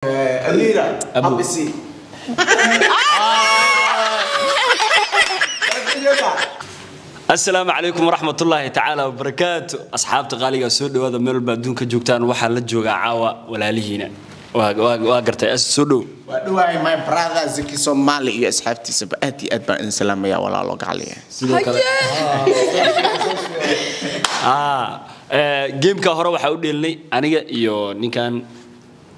Amira. Abu. ABC. Asalaamu calaykum waraxmatullaahi tacaala wabarakaatu, asxaabta qaaliga soo dhawaada meel walba adduunka joogtaan. Waxaa la joogaa caawa walaalihiina waa gartay as soo dhow. Waa dhawaay my brother Zaki Somali iyo asxaabtiisaba, aad iyo aad baan idin salaamayaa walaalo gacaliya. Sidoo kale gameka hore waxaa u dheelinay aniga iyo ninkan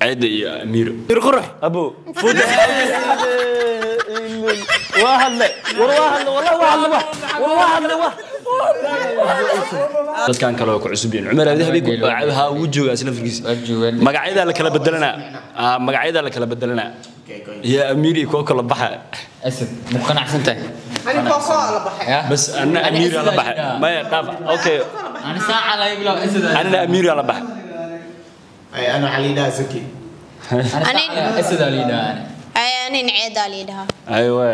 Ceeda iyo Amiiro qurux abo. Waa hadle, war waa hadle, wallah waa hadle, war waa hadle, waa dadkan kale oo ku cusub yihiin Cumar Abdi Habib ha wuu joogaa isla firkiisa. Magacyadaa la kala bedelanaa, magacyadaa la kala bedelanaa iyo Amiir iyo kuwa kala baxa. Asad, ma ku qanacsan tahay? Ani kooko la baxay. Bas anna Amiir la baxay, maya dhaaf, okay. Ani saaca laga bilaabo Asad. Anna Amiir la baxay. Ay ana waxaa la yidhahaa Zaki. Asad aa la yidhahaa. Anin Ceedaa layidhahaa. Aywa,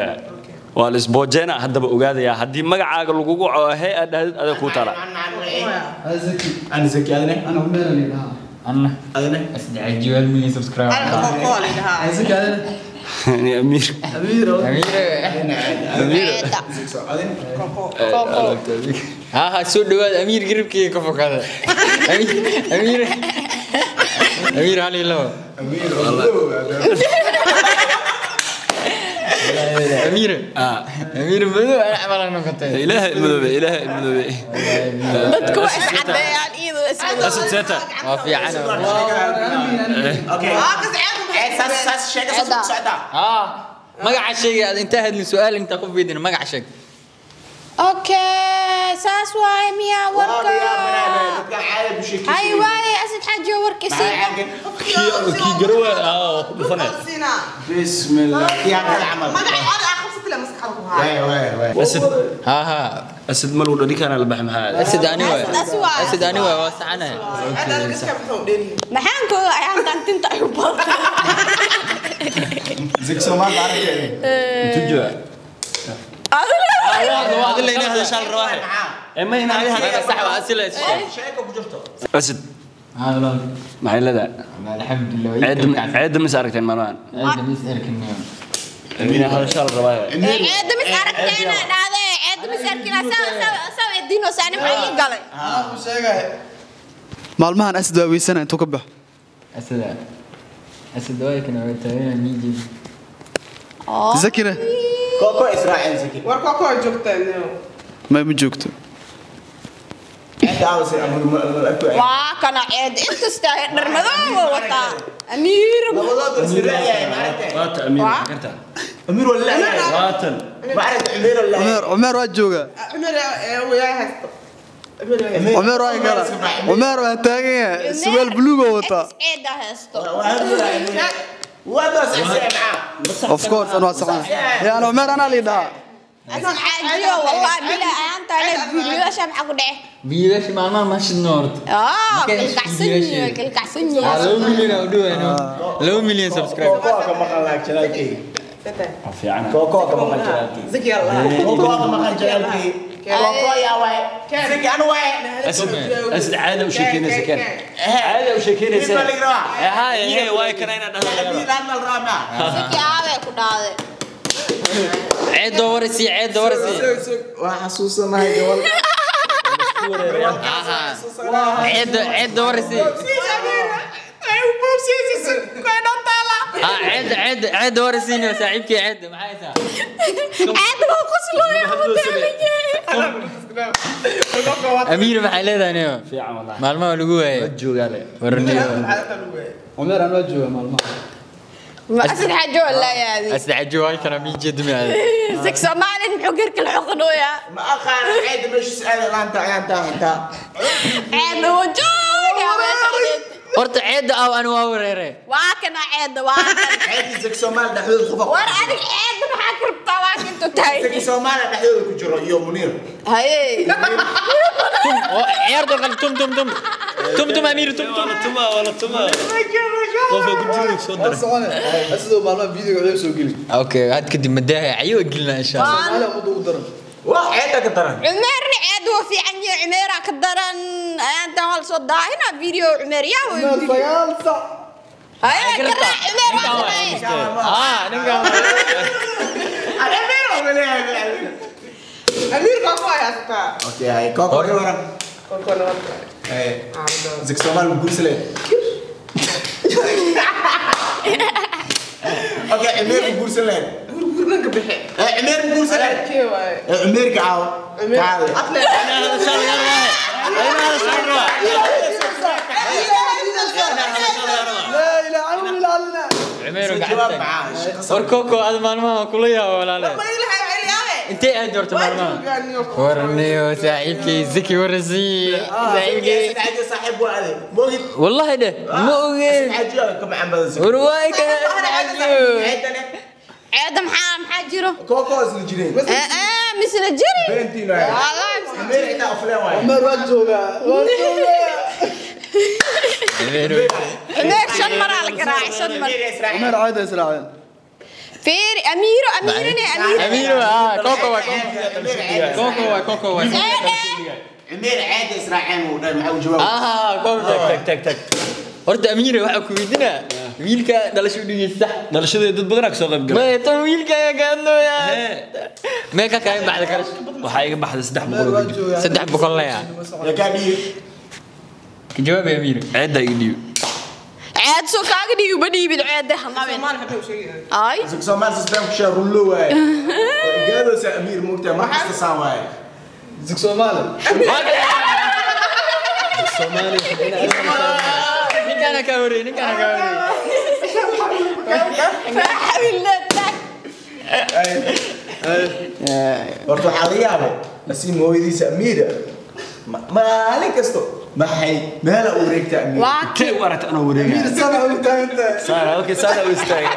waa la isboojeena haddaba ogaadayaa haddii magacaaga lagugu co hee aad dhahdid adag kuu tala. Ana Zaki, adne? أنا عمر اللي لها. Anna Adne? Asad cajiib, 1 milyan subscribe. Ani kooko layidhahaa. عايزك أنا. Amiir. أمير. Amiir. Ceeda. Adne? Kooko. Ha ha, soo dhawaad Amiir, garabkeyga ka fogaada. Amiir, Amiir, Amiir, hal iyo labo. Amir. Amiir, Amiir madow ana camal aan noqotay. Ilaahay madoobe, ilaahay madoobe. Dadku waa iscadeeyaan iyadoo ismadow. Asad seeta. Waa fiican. Okay. Waa kas Ceeda. Eh, saas saas sheega, saas ku socdaa. Ha, magaca sheegay aad intaa hadlin, su'aal intaa qof weydiin, magaca sheeg. Okay, saas waaye miyaa warka? Dadkan caadi bu sheekaysan. Hay waaye Asad Xaajiyo warka sii. Kii garowa waa ku dhufanaya. Bismillah. Yaa kala camal. Magaca ada aa qabsatay la maskaxda ku haaya. Waay waay waay. Asad. Ha ha. Asad ma lagu dhan la baxay maxaa? Asad ani waay. Asad, Asad waay. Asad ani waay, waa saxanahay. Ceeda adiga iska muxuu dheelihi. Maxaan kooga ayaan tantinta ay u badatay. Zaki Somali aragtay. Intuu joogaa? Adila inay hadashaa la rabaa. Ee ma ina adiga Magaca sax waa Asad la is sheeg. Sheeko ku jirto. Asad. Ha walaal. Maxay leedahay? Alxamdulillah. Ceeda, Ceeda mis aragteen maalmahan? Ceeda mis arkin. Inay hadashaa la rabaa. Ceeda mis aragteena dhahde, Ceeda mis arkina saa weydiino saani maxaa ii galay? Maalmahan Asad waa weysana intuu ka baxo. Asad, Asad waa kana waa taagan miiji. Zakina. Kooko Israaciil Zaki. War kooko ay joogtaa. Ma joogto. Ceeda awse amur ma ku. Waa kana Ceeda inkasta dhar madow wataa. Amiir. Labadood israaciil ma aragtay. Waata Amiir karta. Amir wala. Waatan. Ma aragtay Amir wala. Cumar, Cumar waa joogaa. Cumar wayaa haysto. Cumar waa kala. Cumar waa taagan yahay, surwaal buluug oo wataa. Ceeda haysto. Waa doos isticmaal. Of course أنا waa saxan ya أنا عمر أنا اللي dhahaa. Asad Xaajiyo wallahi bilaa ayaantaana fiidiyoyaasha maxaa ku dhece? Wiilasha maalmaha ma shidno horta. Kalkacsan yahay, kalkacsan yahay. 2 milyan aa u dhawaan, 2 milyan subscribe. Kooko ka maqan laag jalaalkay. Waa fiican. Kooko ka maqan jalaalkay. Zaki Allah. Kooko ka maqan jalaalkay. Kooko yaa waay. Zaki anu waay. Asad, Asad caada u sheekeynaysa kan. Caada u sheekeynaysa. Mid baa laga rabaa. Haye hee waay kana inaad dhahdo. Amir aan la rabaa. Zaki aaway ku dhahde. Ceeda warsi, Ceeda warsi. Waa xasuusanahay gobol. Ceeda, Ceeda warsi. Ha, Ceeda, Ceeda, Ceeda warsiina saaxiibkii Ceeda maxay haysaa? Ceeda waa qoslooya ama. Amiir maxay leedahay niyo? Fiican wallahi. Maalmaha lagu waayay. Ma joogaa le. Warniyo. Cumar aan waa joogaa maalmahan. Asad Xaajiyo la yaadi. Asad cajiib waa kana miiji dumi aad. Zaki Soomaali muxuu garka la xoqonooyaa? Ma aqaan Ceeda meesha su'aal laanta ayaan taa. Ceeda waa joogaa meesha. Horta Ceeda aw ani waa wareere. Waa kana Ceeda, waa kana. Ceeda Zaki Somali dhexdooda ku faq. War adig Ceeda maxaa ka rabtaa? Waa kintu tahay. Zaki Somali dhexdooda ku jiro iyo Muniir. Haye. Tum oo ciyaarta qal tum tum tum tum tum Amiir tum tum. Wala tuma, wala tuma. Qofka ku jiro soo Waa daray. socone Asadoo maalmahan videoga wuxuu soo geli. Okay, had kadib madaaha cayo gelina insha Allah. Soomaaliya ummadda ugu daran. Waa Ceeda ka daran. Cumeerna Ceeda waa fiican yahay, Cumeeraa ka daran. Ayaantan waa lasoo daahina video Cumeer yaa Cumar 9 sac. Ay garaac Umeer waa sameeyay. Ah, ninkan. Amiir oo leeyahay. Amiir baa ku haysataa. Okay, hay Koko ka waran. Koko nabad. Eh. Zaki Soomaali ma guursan lahayd? Okay, Umeer ma guursan lahayd? Gurgurnan ka bixi. Eh, Umeer ma guursan lahayd? Kee waaye. Eh, Umeerka caawa. Umeer. Kaale. Atle. لا اله الا الله. Cumeer Jawaab gacanta. macaa. War Koko aad maalmaha kula yaabo walaale. Ma ila xayliyawe. Intee aad joogto maalmaha? Warniyo saaxiibkay Zaki warasi. Saaxiibkay. Xaaji saaxiib waa adeeg. Moogid. Wallahi dheh ma ogeen. Xaaji ka macaan badan. War waay ka. Ceeda maxaa jiro? Koko isla jireen. Ee misla jiri. Beentiin waaye. Wallahi misla Umeer xitaa afleen waaye. عمر وجهه Umeer shan mar aa la garaacay shan mar. عمر عاد اسرائيل. Fiiri Amiiro Amiirine Amiiro. Amiiro ah Koko waa Koko waa Koko waa. Ceede. Umeer caadi israaceen uu dhahay maxaa u jawaab? Ah Koko. Tag tag tag. Horta Amiiro waxa ku weydiinaa wiilka dhalasho u dhigay sax. Dhalashadeeda dad badan aa kasoo qayb galay. Ma tan wiilka ayaa ka hadlaya. Meeqa ka baxda karash? Waxaa iga baxday 300 oo gidi. 300 laya. Yaa kaa dhiib. Ka jawaab Amiiro. Ceedda iga dhiib. Ceed soo kaaga dhiibi ma dhiibin ceede hamaben. Soomaali xabay u sheegayaan. Ay. Zaki Soomaali system ku sheeg rullo waaye. Gaadoosa Amiir moogtaa mar kasta saan waaye. زك صومالي. Ninkaana ka wareey, ninkaana ka wareey. Xabillah tag. Horta waxaa laga yaabay nasiim hooyadiisa Amiira maalin kasto maxay meela u wareegtaa Amiir. Waa Intee u aragta anoo wareegaya? سنه وانت انت. Saara, okay, saara u istaagay.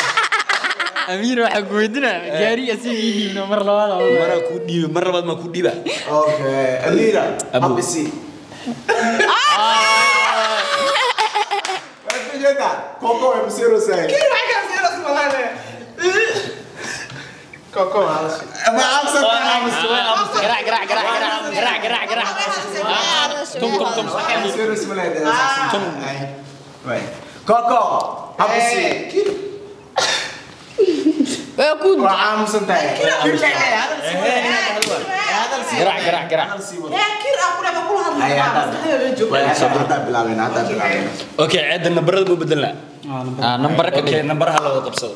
Amiiro waxa ku weydiinaa gaari asiga ii dhiibno mar labaad. Maraa kuu dhiibi, mar labaad maa kuu dhiibaa. Okay, Amiira Abu. habisi. Waad ku jeedaa Koko way masiiraysaa. Kii waxay ka siiyay Soomaali. Koko waa la sheegay. Ma aamusan Garaac garaac garaac garaac garaac garaac. Tum tum tum. Masiiraysa ma leedahay. Waay. Koko habisi. Waa ku Waa aamusan tahay. Garaac garaac garaac. Kir aan ku dhahay kula hadlay. Ay, hadda bilaabeen, hadda bilaabeen. Okay, ceedda nambarada ma bedelnaa? Ah number ka Okay, dhig. nambaraha la wada qabsado.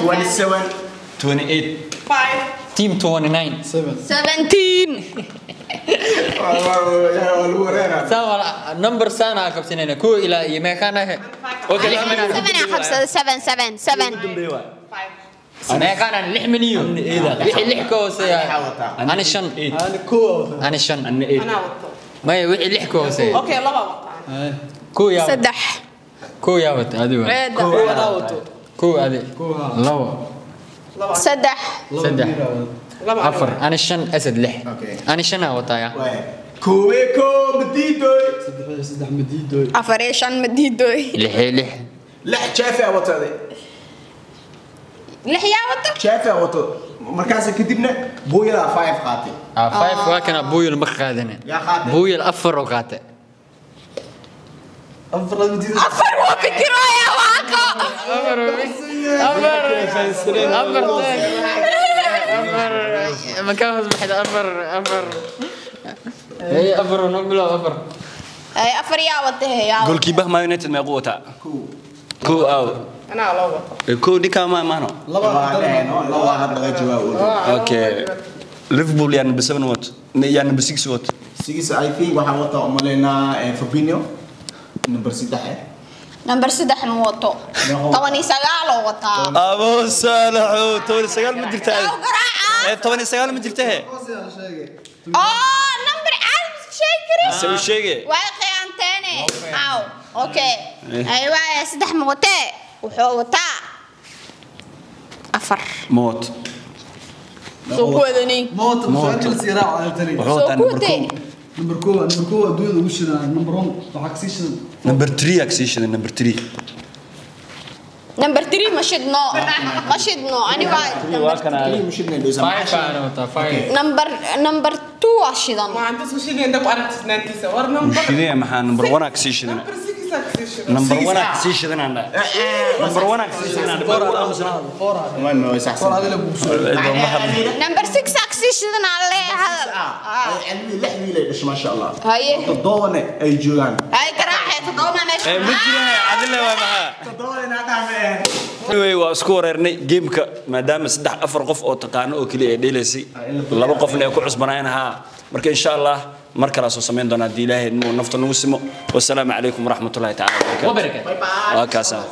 27 28. 5 Team 29. 17. Waa lagu wareeraa. Saan wala number saan aan qabsanayna 1 ilaa iyo meeqaan ah. Okay, Lix 7 aan qabsaday 7 7 7. dambeeya waay. Meeqaan aan 6 milyan. Wixii 6 ka hooseeya. Ani 5. انا كو. Ani 5. Anna 8. Anaa wato. Maya wixii 6 ka hooseeya. Okay, laba wataan. Koo yaa. 3. Koo yaa wata adi waa. Ceeda. Koo adi. Labo. 3. 3. Laba. 4. Ani 5 asad 6. Okay. Ani 5 aan wataa yaa. Waay. Kowe koo madiidoy. 3 مديدوي. 4 5 madiidoy. 6 6. Lix jeefe wataday. 6 yaa wato? Jeefe wato. Markaas kadibna booyada 5 qaatay. Ah 5 waa kana booyal ma qaadanin. Yaa qaatay. Booyal 4 oo qaatay. افرض مديدوي. 4 waa fikiraya waa ko. 4 4 ما كان hoos baxda 4 4. Hey 4 noo bilow 4. Ay 4 yaa wata yaa. Goalkeeper Man United meequu wataa? Kow aw. Anaa loo wato. Kow ninkaa ma maano. Laba had laga jawaab. Okay. Liverpool yaa number 7 wato. Yaa number 6 wato. 6 I think waxaa wata umaleynaa Fabinho number 3. Number 3 ma wato. 19 oo wataa. Abo Saalaxo 19 ma jirtaa? Aw garaaca. Ee 19 ma jirtaa? Oo number caadi sheegi karin. Se u sheegay. Way qiyaanteene. Aw. Okay. Ay waa 3 ma watee. Wuxuu wataa 4. Ma wato. Soo ku wadani. موت مسؤول سيراع على تري. Wuxuu wataa Soo ku number watee. 2. نمبر كو نمبر كو adduunyada ugu shidan number 1 waxaa kasii shidan. Number 3 aa kasii shidan number 3. Number 3 ma shidno. Ma shidno. Ani waa Waa kana. 5 aan wataa 5. number 2 waa shidan. Waa inta soo sheegay inta ku aragtay isnaantiisa. War number. Shidee maxaa number 1 aa kasii shidan. Number 6 Six aa kasii shidan. Number Six 1 ah. Kasii shidanaan. Number 1 kasii shidanaan. Ma saxsan. Number 6 aa kasii shidan aan leeyahay hadal. Alwi lix wiil ay dhashay, maasha Allah. Haye. Toddobana ay joogaan. Hay garaaxee, toddoba meesha. Ma jiraan adile waa maxaa? Toddoba inaa dhahmeen. Anyway, waa isku wareernay gameka maadaama saddex afar qof oo taqaano oo keliya ay dheelaysay, laba qofna ay ku cusbanayeen haa. Marka insha Allah mar kale soo samayn doonaa haddii Ilaahay nafta nagu simo. Wasalaamu calaykum waraxmatullaahi tacaala wabarakaatu. Wabarakaatu. Waa kaasaa.